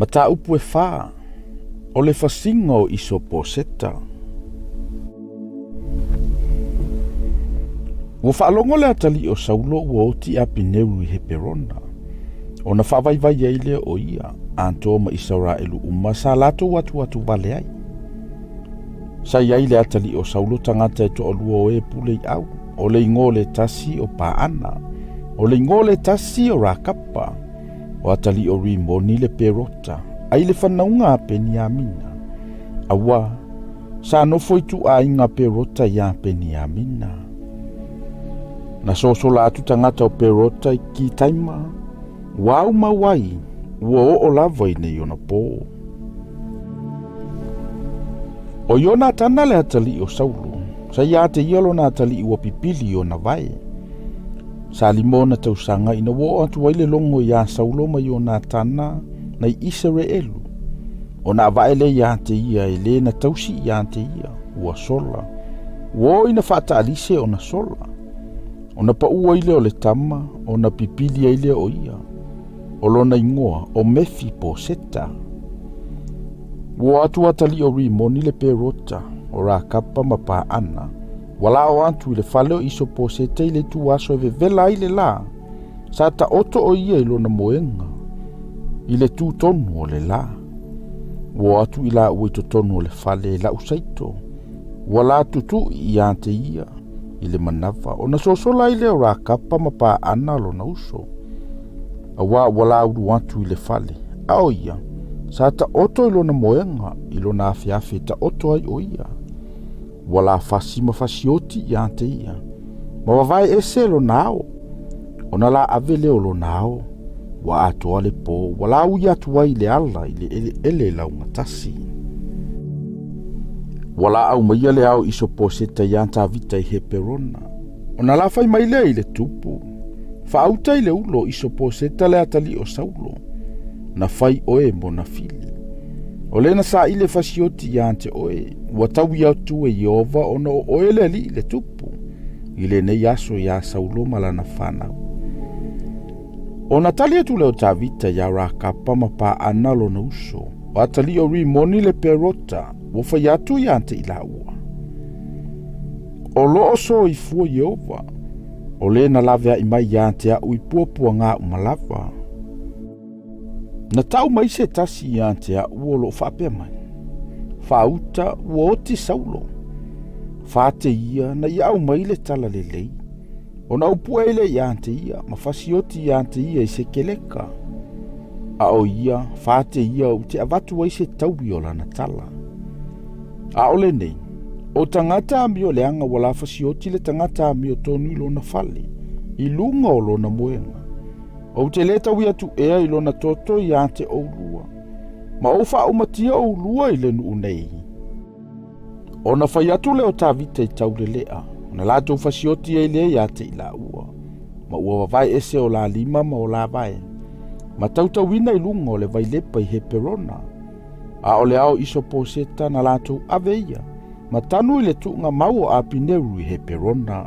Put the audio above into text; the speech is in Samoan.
Mataupu e fa, o le fasiga o Isoposeta. Ua faalogo le atalii o Saulo ua oti Apineru i Heperona, ona faavaivai ai lea o ia, atoa ma Isaraelu uma sa latou atuatu vale ai. Sa i ai le atalii o Saulo tagata e toalua o e pule i au, o le igoa o le tasi o Paana, o le igoa o le tasi o Rakapa, o atalii o Rimoni le Perota, ai le fanauga a Peniamina. Auā, sa nofo i tuaiga Perota iā Peniamina. Na sosola atu tagata o Perota i Kitaima, ua au mau ai, ua oo lava i nei ona pō. O Ionatana le atalii o Saulo, sa ia te ia lona atalii ua pipili i ona vae. Sa lima ona tausaga ina ua oo atu ai le logo iā Saulo ma Ionatana nai Isaraelu, ona avae lea iā te ia e lē na tausi iā te ia, ua sola. Ua oo ina faataalise ona sola. Ona paʻu ai lea o le tama, ona pipili ai lea o ia. O lona igoa o Mefiposeta. Ua o atu atalii o Rimoni le Perota, o Rakapa ma Paana, ua lao atu i le fale o Isoposeta i le ituaso e vevela ai le lā, sa taoto o ia i lona moega, i le tū tonu o le lā. Ua o atu i laua i totonu o le fale e lau saito, ua la tutuʻi iā te ia i le manava, ona sosola ai lea o Rakapa ma Paana lona uso. Auā ua laulu atu i le fale, a o ia, sa taoto i lona moega i lona afeafe e taoto ai o ia. Ua la fasi ma fasioti iā te ia, ma vavae ese lona ao. Ona la ave lea o lona ao, ua atoa le pō, ua laui atu ai i le ala i le eleele laugatasi. Ua laau maia le ao Isoposeta iā Tavita i Heperona. Ona la fai mai lea i le tupu, Faauta i le ulo o Isoposeta le atalii o Saulo, na fai oe mona fili. O le na saili e fasioti iā te oe, ua taui atu e Ieova ona o oe le alii le tupu, i lenei aso iā Saulo ma lana fanau. Ona tali atu lea o Tavita iā Rakapa ma Paana lona uso, o atalii o Rimoni le Perota, ua fai atu iā te i laua. O loo soifua Ieova, o le na laveai mai iā te aʻu i puapuaga uma lava. Na tau mai se tasi iā te aʻu o loo faapea mai, Faauta ua oti Saulo. Fate ia na i au mai le tala lelei. Ona ou pue ai lea iā te ia, ma fasioti iā te ia i se keleka. A o ia, fate ia ou te avatu ai se taui o lana tala. A o lenei, o tagata amio leaga ua la fasioti le tagata amio tonu i lona fale, i luga o lona moega. Ou te lē taui atu ea i lona toto iā te oulua, ma ou faaumatia oulua i le nuu nei. Ona fai atu lea o Tavita i taulelea, ona latou fasioti ai lea iā te i laua, ma ua vavae ese o la lima ma o la vae, ma tautauina i luga o le vailepa i Heperona. A o le ao Isoposeta na latou ave ia, ma tanu i le tuuga mau o Apineru i Heperona.